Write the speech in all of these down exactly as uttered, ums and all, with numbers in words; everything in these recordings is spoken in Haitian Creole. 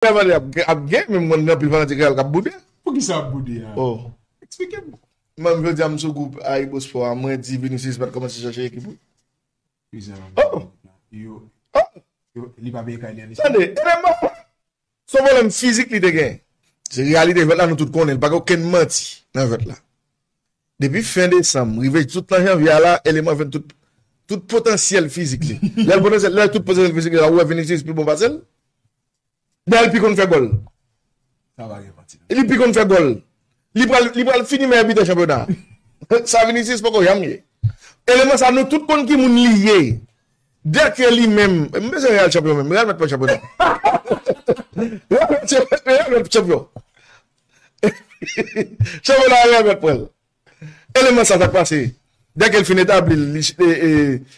Real Madrid ap, ap gen, men m konn gen anpil fanatik Real k ap boude. Poukisa ap boude a? Oh. Eksplike m. Mwen, jodi a, m sou gwoup Aibo Sport a, mwen di Vinicius pa t kòmanse chache ekip wi. Oh. Yo, oh. Yo, li pa veye kay li an Espay. Tande, Elema, se yon pwoblèm fizik li te gen. Se reyalite jwèt la, nou tout konnen. Li pa gen okenn manti nan jwèt la. Depi fen desanm, rive tout nan janvye a la, Elema jwenn tout, tout potansyèl fizik li. Lè l potansyèl, lè tout potansyèl fizik li la, ou wè Vinicius pi bon pase l? Dayè, li pi konn fè gòl. Sa pa gen manti. Li pi konn fè gòl. Li pral, li pral fini meyè bitè chanpyona. Sa Vinicius poko janm ye. Elema sa, nou tout konn ki moun li ye. Dèke li menm, m bezwen Real chanpyon menm. Real mèt pran chanpyona. Real mèt chanpyon. Chanpyona Real mèt pran l. Elema sa, sa k pase. Dèke l fin etabli l, li, e, e,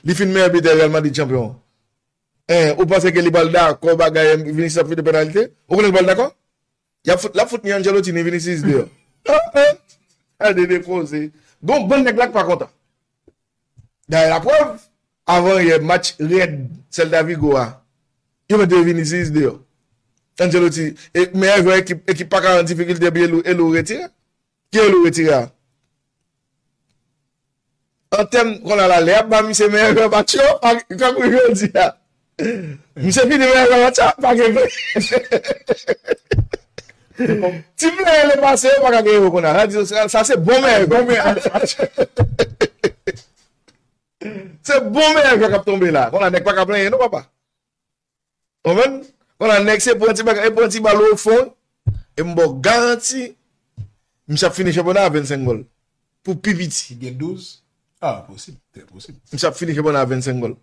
li fin meyè bitè Real Madrid chanpyon. Hein, ou panse ke li pral dakò bagay Vinicius ap fete penalite? Ou konnen li pral dakò? Y ap fout, l ap fout ni Ancelotti ni Vinicius deyò. Gade de koze. Gon bann nèg la k pa kontan. Dayè laprèv, avan yè, match rèd Celta Vigo a, yo mete Vinicius deyò. Ancelotti, e, meyè jwè ekip, ekip pa ka an difikilte epi Elou, Elou retire. Ki Elou retire a? An tèm, kounye a la, lè y ap ba misye meyè jwè match yo, pa, kankou yo di a. Misye fini meyè jwè match la, pa gen vre. Ti pleye le pase yo, pa ka gen yo kounye a. Sa di, sa, sa se bon meyè jwè. Bon meyè jwè. Se bon meyè jwè k ap tonbe la. Kounye a, nèg pa ka plenyen non, papa. Konprann? Kounye a, nèg se pran ti bagay, e pran ti bal o fon, e m ba w garanti, misye ap fini chanpyona a vennsenk gòl. Pou pi piti. Li gen douz? Ah, posib. Trè posib. Misye ap fini chanpyona a vennsenk gòl.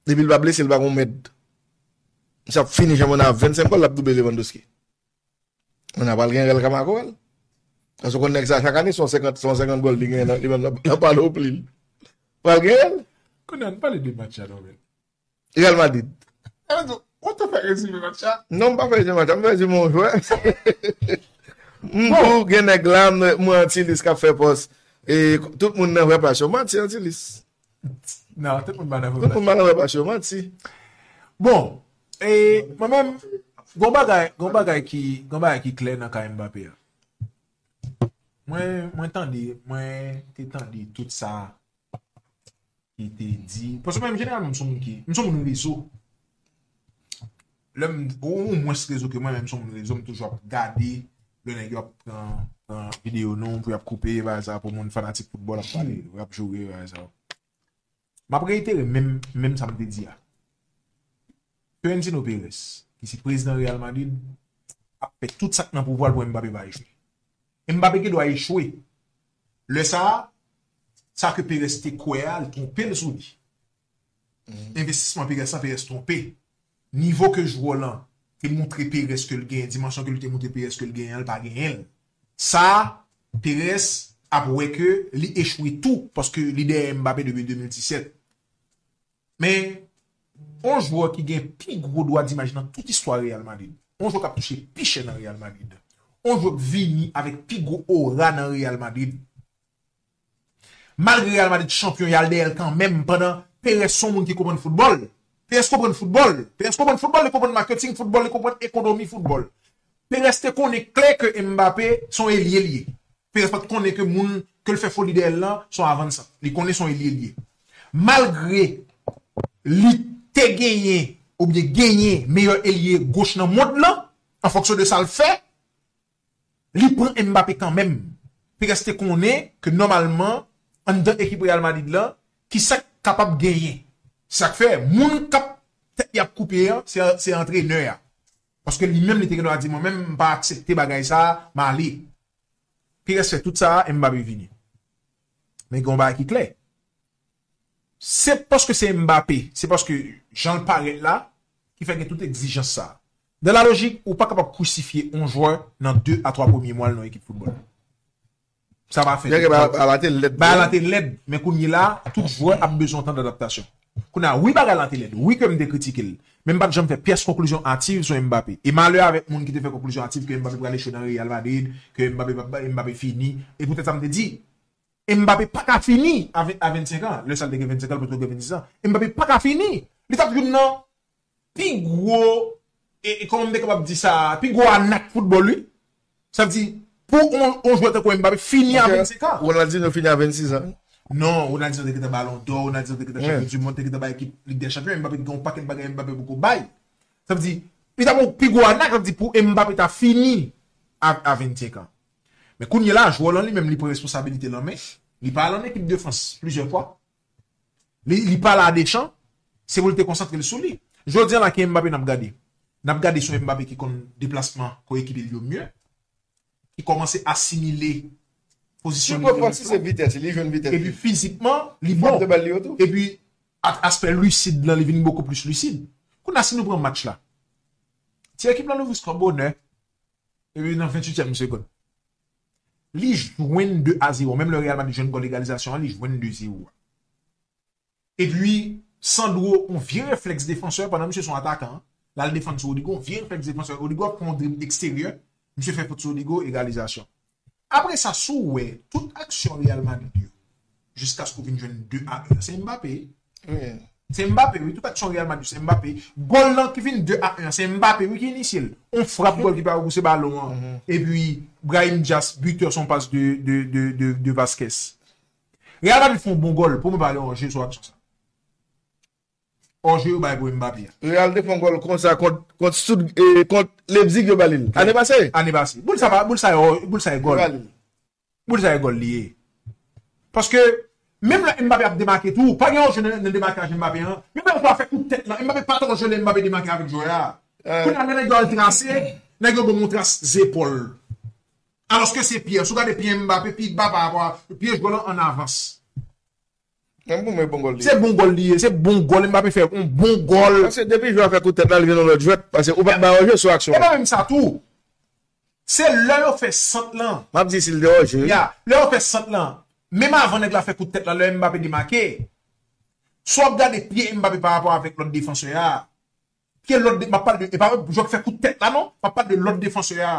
Depi l pa blese, l pa gon mèd. Misye ap fini chanpyona a vennsenk gòl, l ap doube Lewandowski. Kounye a pral gen Real k ap makòl. Paske w konn nèg sa, chak ane, se yon senkant, se yon senkant gòl li genyen nan, li menm nan, nan panopli l. Pral gen Real. Kounye a, ann pale de match la, non, men. Real Madrid. Ou te fè rezime match la? Non, m pa fè rezime match la. M fè rezime yon jwè. M di w, gen nèg la, m, mwen Antilis k ap fè pòs. E tout moun nan vrè plas yo. Manti, Antilis. Non, tout moun pa nan vrè plas yo. Tout moun pa nan vrè plas yo, manti. Bon, e mwen menm, gon bagay, gon bagay ki, gon bagay ki klè nan ka Mbappé a. Mwen, mwen tande, mwen te tande tout sa ki te di. Paske mwen, jeneralman, m se yon moun ki, m se yon moun rezo. Lè m, ou, ou mwens rezo ke mwen, men m se yon moun rezo, m toujou ap gade lè nèg yo ap pran, pran videyo nou, pou y ap koupe, bagay sa, pou moun fanatik foutbòl ap pale, y ap joure, bagay sa. M ap reitere menm, menm sa m te di a. Florentino Perez, ki se prezidan Real Madrid, ap fè tout sa k nan pouvwa l pou Mbappé pa echwe. Mbappé gen dwa echwe. Lè sa a, sa ke Perez te kwè a, l twonpe l sou li. Envestisman Perez lan, Perez twonpe. Nivo ke jwè w lan te montre Perez ke l genyen, dimansyon ke l te montre Perez ke l genyen an, l pa genyen l. Sa a, Perez ap wè ke li echwe tou, paske li dèyè Mbappé depi de mil disèt. Men, yon jwè ki gen pi gwo dwa dimaj nan tout istwa Real Madrid, yon jwè k ap touche pi chè nan Real Madrid, yon jwè k vini avèk pi gwo ora nan Real Madrid, malgre Real Madrid chanpyon, y al dèyè l kanmenm, pandan Perez se yon moun ki konprann foutbòl. Perez konprann foutbòl. Perez konprann foutbòl, li konprann maketing foutbòl, li konprann ekonomi foutbòl. Perez te konnen klè ke Mbappé se yon elye l ye. Perez pa t konnen ke moun ke l fè foli dèyè l lan se yon avansan. Li konnen se yon elye l ye. Malgre li te genyen, oubyen genyen, meyè elye goch nan mond lan, an fonksyon de sa l fè, li pran Mbappé kanmenm. Perez te konnen ke nòmalman, anndan ekip Real Madrid lan, ki sa k kapab genyen. Sa k fè, moun k ap tèt li ap koupe an, se, se antrenè a. Paske li menm, li te gen dwa di, mwen menm, m pa aksepte bagay sa a, m ale. Perez fè tout sa a, Mbappé vini. Men gen yon bagay ki klè. Se paske se Mbappé, se paske jan l parèt la, ki fè gen tout egzijans sa a. Dans la logique, ou pa kapab krisifye yon jwè nan de a twa premye mwa l nan ekip foutbòl. Sa pa fèt. Bagay la te lèd. Bagay la te lèd, men kounye la, tout jwè ap bezwen yon tan dadaptasyon. Kounye a, wi, bagay la te lèd, wi, ke m te kritike l, men m pa t janm fè pyès konklizyon ativ sou Mbappé. E malè avèk moun ki te fè konklizyon ativ ke Mbappé pral echwe nan Real Madrid, ke Mbappé, Mbappé fini. E poutèt sa m te di, Mbappé pa ka fini a ven, a vennsenk an. Lè sa l te gen vennsenk an, l potko gen vennsis an. Mbappé pa ka fini. Li t ap youn nan pi gwo e, e kòman m te kapab di sa, pi gwo anak foutbòl, wi. Sa vle di, pou on, on jwè tankou Mbappé fini a vennsenk an. Ronaldinho fini a vennsis an. Non, Ronaldinho te gentan Ballon d'Or, Ronaldinho te gentan chanpyon du monde, te gentan bay ekip Lig dè Chanpyon, Mbappé te gen yon pakèt bagay Mbappé poko bay. Sa vle di, li ta bon pi gwo anak, sa vle di pou Mbappé ta fini a, a vennsenk an. Men kounye la, jwè lan li menm, li pran responsabilite l an men. Li pa al an ekip de Frans plizyè fwa. Li, li pale a Deschamps, se pou l te konsantre l sou li. Jodi a la, ki Mbappé n ap gade? N ap gade sou Mbappé ki konn deplasman koyekipye l yo mye, ki kòmanse asimile pozisyon li. Francis se vitès, li jwenn vitès. Epi fizikman, li bon. Epi aspè lisid lan, li vin bokou plis lisid. Kounye a, si nou pran match la, ti ekip lan louvri skò bonè. Epi nan venntuityèm segonn, li jwenn de a zewo. Menm lè Real Madrid jwenn gòl egalizasyon an, li jwenn de zewo a. Epi, Sandro, yon vye reflèks defansè, pandan misye se yon atakan, l al defann sou Rodrygo, yon vye reflèks defansè. Rodrygo ap fè yon drib eksteryè, misye fè fot sou Rodrygo, egalizasyon. Apre sa, si w wè, tout aksyon Real Madrid yo, jiskaske w vin jwenn de a en, se Mbappé. Se Mbappé, wi. Tout aksyon Real Madrid, se Mbappé. Gòl lan ki vin de a en, se Mbappé, wi, ki inisye l. On frap gòl ki pa repouse balon an. Epi, Brahim Diaz, bitè, se yon pas de, de, de, de, de Vázquez. Real Madrid fè yon bon gòl, pou mwen pa gen on je sou aksyon sa. Òje yo bay pou Mbappé a. Real te fè yon gòl konsa kont, kont, Stutt, e, kont Leipzig yo ba li l. Ane pase? Ane pase. Boul sa pa, boul sa yo, boul sa yo gòl. Boul sa yo gòl li ye. Paske, menm lè Mbappé ap demake tou, pa gen òje nan, nan demakaj Mbappé an. Menm lè yo fè kout tèt lan, Mbappé pa twò jele Mbappé demake avèk jwè a. Kounye a, lè nèg yo al trase, nèg yo ban yon tras zepòl. Alòske se pye, si w gade pye Mbappé pi ba pa rapò a pye jwè lan an avans. Menm pou mwen bon gòl li. Se bon gòl li ye, se bon gòl. Mbappé fè yon bon gòl. Paske depi jwè a fè kout tèt la, li vin yon lòt jwèt. Paske ou pa t bay òje sou aksyon. E pa menm sa tou. Se lè yo fè sant lan. M ap di si l te òje. Ya, lè yo fè sant lan. Menm avan nèg la fè kout tèt la, lè Mbappé demake. Si w ap gade pye Mbappé pa rapò avèk lòt defansè a. Pye lòt, m ap pale de, e pa jwè k fè kout tèt la non. M ap pale de lòt defansè a.